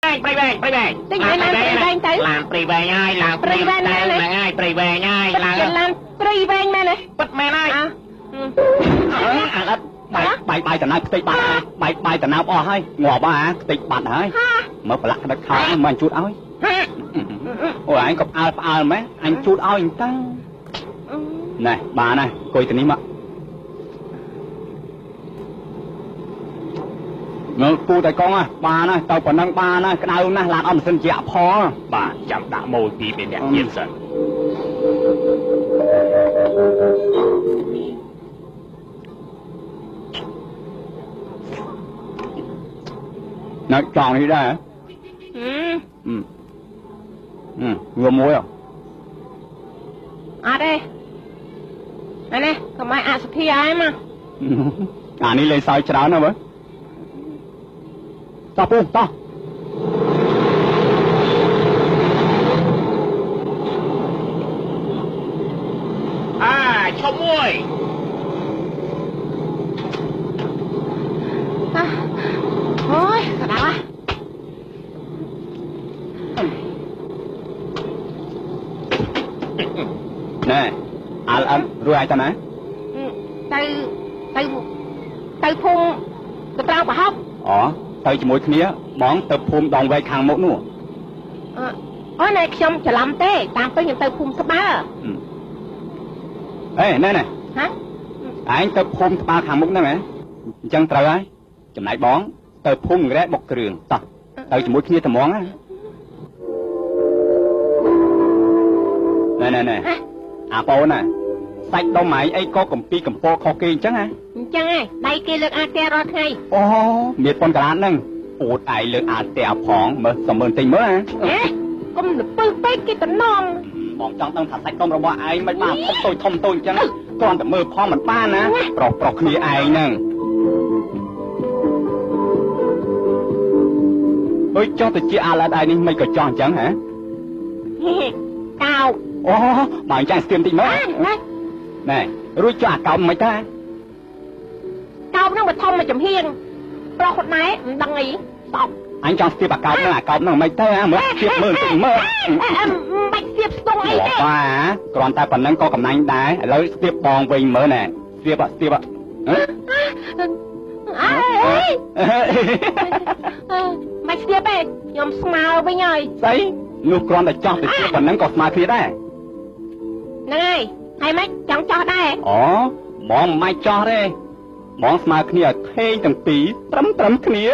វែងព្រៃវែងព្រៃវែង ទិញឲ្យឡានព្រៃវែងទៅ ឡានព្រៃវែងហើយ ឡើង ព្រៃវែង ហ្នឹងហើយ ព្រៃវែងហើយ ឡើង ឡានព្រៃវែងមែនទេ? ពិតមែនហើយ អាអត់ បាយបាយតំណើបខ្ទេចបាត់ បាយបាយតំណើបអស់ហើយ ងាប់ហ่า ខ្ទេចបាត់ហើយ មើលប្រឡាក់ក្តិតខោ មកអញជូតឲ្យ អូ អញក៏ផ្អើលផ្អើលម៉េះ អញជូតឲ្យអញ្ចឹងណែ បានហើយ អង្គុយទៅនេះមក មើលពូតែកង បានហើយ ទៅប៉ុណ្ណឹងបានហើយ ក្តៅណាស់ ឡានអត់ម៉ាស៊ីនជាក់ផល បាទ ចាំដាក់ម៉ូយពីរអ្នកទៀតសិន នៅចង់នេះដែរ អឺអឺវាមួយអត់ទេ នេះកុំឲ្យអសុភាឲ្យមក អានេះលេងសើចច្រើនណាស់ មើលតោះពូ តោះ អាឈប់មួយ អូយស្ដាប់ ណែ អាល់អឹមរួចហើយតើណា ទៅទៅទៅភូមិទៅត្រង់ប្រហុក អូ ទៅជាមួយគ្នា បងទៅភូមិដងវែកខាងមុខនោះ អូ ណែ ខ្ញុំច្រឡំទេ តាមទៅខ្ញុំទៅភូមិត្បាល់ អេ ណែណែ ហ៎ ឯងទៅភូមិត្បាល់ខាងមុខហ្នឹងហ៎ អញ្ចឹងត្រូវហើយ ចំណែកបងទៅភូមិរ៉ែបុកគ្រឿង តោះទៅជាមួយគ្នាត្មងណា ណែណែណែ អាប៉ូនណា សាច់ដុំឯងអីក៏កំពីកំពោខុសគេអញ្ចឹងហ៎ អញ្ចឹងឯង ដៃគេលើកអាទែរាល់ថ្ងៃ អូ មានប៉ុនកលានហ្នឹង អួតឯងលើកអាទែផង មើលសុំមើលបន្តិចមើលហ៎ កុំលពឹសពេកគេតំណង បងចង់ដឹងថាសាច់ដុំរបស់ឯងមិនបានធំតូចធំតូចអញ្ចឹង គ្រាន់តែមើលផងមិនបានណា ប្រុសប្រុសគ្នាឯងហ្នឹង អើយ ចុះទៅជាអាឡែតឯងនេះមិនក៏ចង់អញ្ចឹងហ៎ កោប អូ បើអញ្ចឹងស្ទៀមតិចមើលណែ រួចចុះអាកោបមិនតា កោបហ្នឹងបើធំមកចំហៀង ប្រុសគាត់ណែមិនដឹងអីតប អញចង់ស្ទាបអាកោបហ្នឹង អាកោបហ្នឹងមិនទៅ អាមើលស្ទាបមើលតិចមើល មិនស្ទាបស្ទង់អីទេ បាទ គ្រាន់តែប៉ុណ្្នឹងក៏កំណាញ់ដែរ ឥឡូវស្ទាបបងវិញមើលណែ ស្ទាបស្ទាប អើ មិនស្ទាបទេ ខ្ញុំស្មើវិញហើយ ស្អីនោះ គ្រាន់តែចោះទៅស្ទាបប៉ុណ្្នឹងក៏ស្មើគ្នាដែរ ហ្នឹងហើយ ហើយមិនចង់ចោះដែរ អូ បងមិនចោះទេ បងស្មើគ្នាឲ្យថេងទាំងពីរត្រឹមត្រឹមគ្នា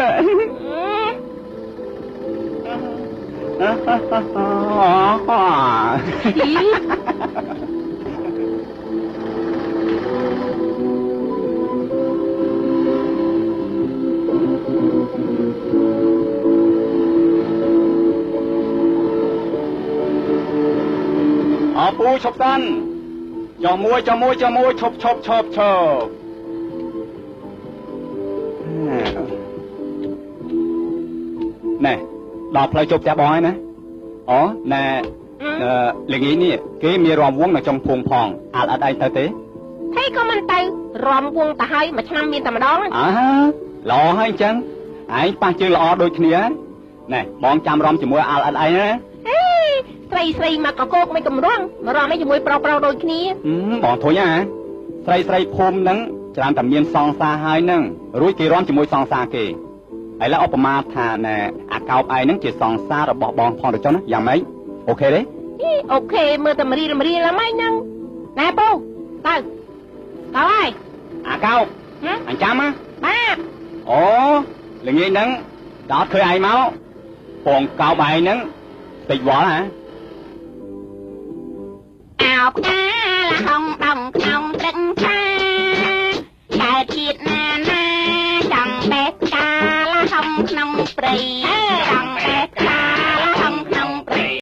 អពូឈប់សិន ចុះមួយ ចុះមួយ ចុះមួយ ឈប់ឈប់ឈប់ឈប់ ណែ ដល់ផ្លូវជប់ផ្ទះបងហើយណា អូ ណែ ល្ងាចនេះគេមានរំវងនៅចុងភូមិផង អាល់អត់ឯងទៅទេ? ហេ ក៏មិនទៅ រំវងទៅហើយ មួយឆ្នាំមានតែម្ដង អើ ល្អហើយ អញ្ចឹងឯងប៉ះជើងល្អដូចគ្នា ណែ បងចាំរំជាមួយអាល់អត់ឯងណា ហេ ស្រីស្រីមកកកោកមិនកម្រងមករំឯងជាមួយប្រុសប្រុសដូចគ្នា បងធុញហ៎ ស្រីស្រីភូមិហ្នឹងច្រើនតែមានសង្សារហើយហ្នឹង រួចគេរំជាមួយសង្សារគេ ឥឡូវឧបមាថាណែ អាកោបឯងហ្នឹងជាសង្សាររបស់បងផងទៅចុះណា យ៉ាងម៉េច អូខេទេ? អូខេ មើលតែមរីមរីឡើងម៉េចហ្នឹង ណែពូ ទៅទៅហើយ អាកោបអញចាំណា បាទ អូ ល្ងាចហ្នឹងដល់ឃើញឯងមកពងកោបឯងហ្នឹងតិចវល់ហ៎ អោផ្កាលហងដងក្នុងព្រឹកឆា កើតជាតិណាណាចង់បេះផ្កាលហងក្នុងព្រៃ